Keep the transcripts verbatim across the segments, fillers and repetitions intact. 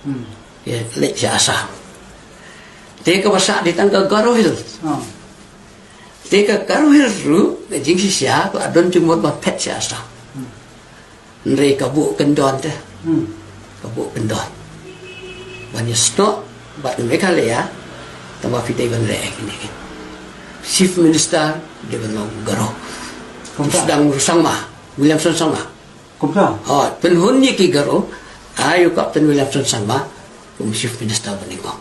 Hmm. Ïa leit sha Assam. Te kaba sah dei tang ka Garo Hills. Oh. Te ka Garo Hills ruh ka jingshisha ka la don jingmut ban phet sha Assam. Hmm. Hynrei ka buh kyndon te. Hmm. Ka buh kyndon ban ïasnoh bad Meghalaya. Tangba phi dei ban leh kine ki. Chief Minister dei ban long Garo. Kumta. Sdang Sangma, Williamson Sangma. Kumta. Oh, pynhun ïa ki Garo, ai u Captain Williamson Sangma kum Chief Minister ba nyngkong.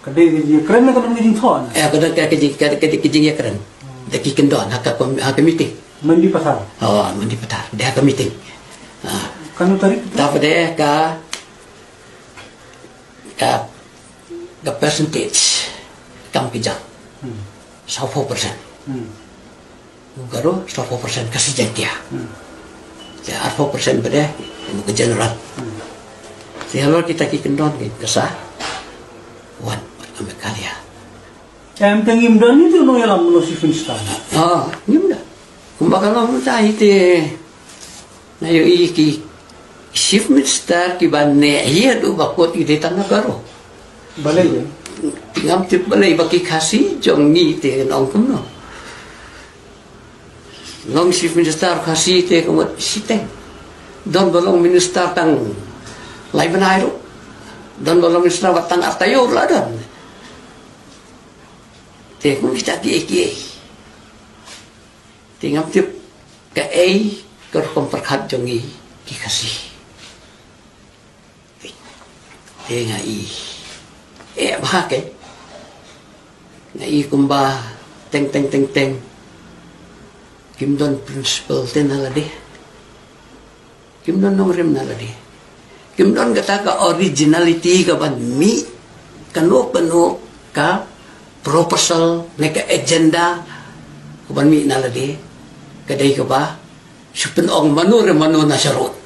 Ka dei ka jingïakren ne ka don ka jingthoh ne? Eh, ka don ka, ka jing, ka, ka, ka jingïakren. Hmm. Da ki kyndon, ha ka kom-, ha ka meeting. Mendipathar. Oh, Mendipathar. Da ha ka meeting. Ah. Kano tarik tu? Tapadei ka, ka, ka percentage kam ki jam. Hmm. Saw phew percent. Hmm. U Garo, saw phew percent Khasi Jaiñtia. Hmm. Te arphew percent pat de, u ka general. Hmm. Te halor kita ki kyndon ki ka sa wan, wan ka Meghalaya. Em te ngim don ïa u nongïalam, u nong Chief Minister. Ah, ngim don. Kumba ka long mynta hi te nga ïohi ki Chief Minister kiba neh hi haduh ba kut ki dei tang na Garo. Balei? Ngam tip balei ba ki Khasi jong ngi te nong kumno. Long Chief Minister Khasi te ka mut shiteng. Don ba long minister tang lai bnai ruh. Don ba long minister ba tang ar taïew la don. Te kum kita kiei kiei. Te ngam tip kaei ka rukom pyrkhat jong ngi ki Khasi. Te nga i. Eh, bha ke. Nga i kumba teng, teng, teng, teng. Kim don principle te na lade. Kim don nongrim na lade. Kim don kata ka originality ka ban mih. Kano, kano ka proposal ne ka agenda ka ban mih na lade. Ka dei kaba shu pynong mano re mano na sharud.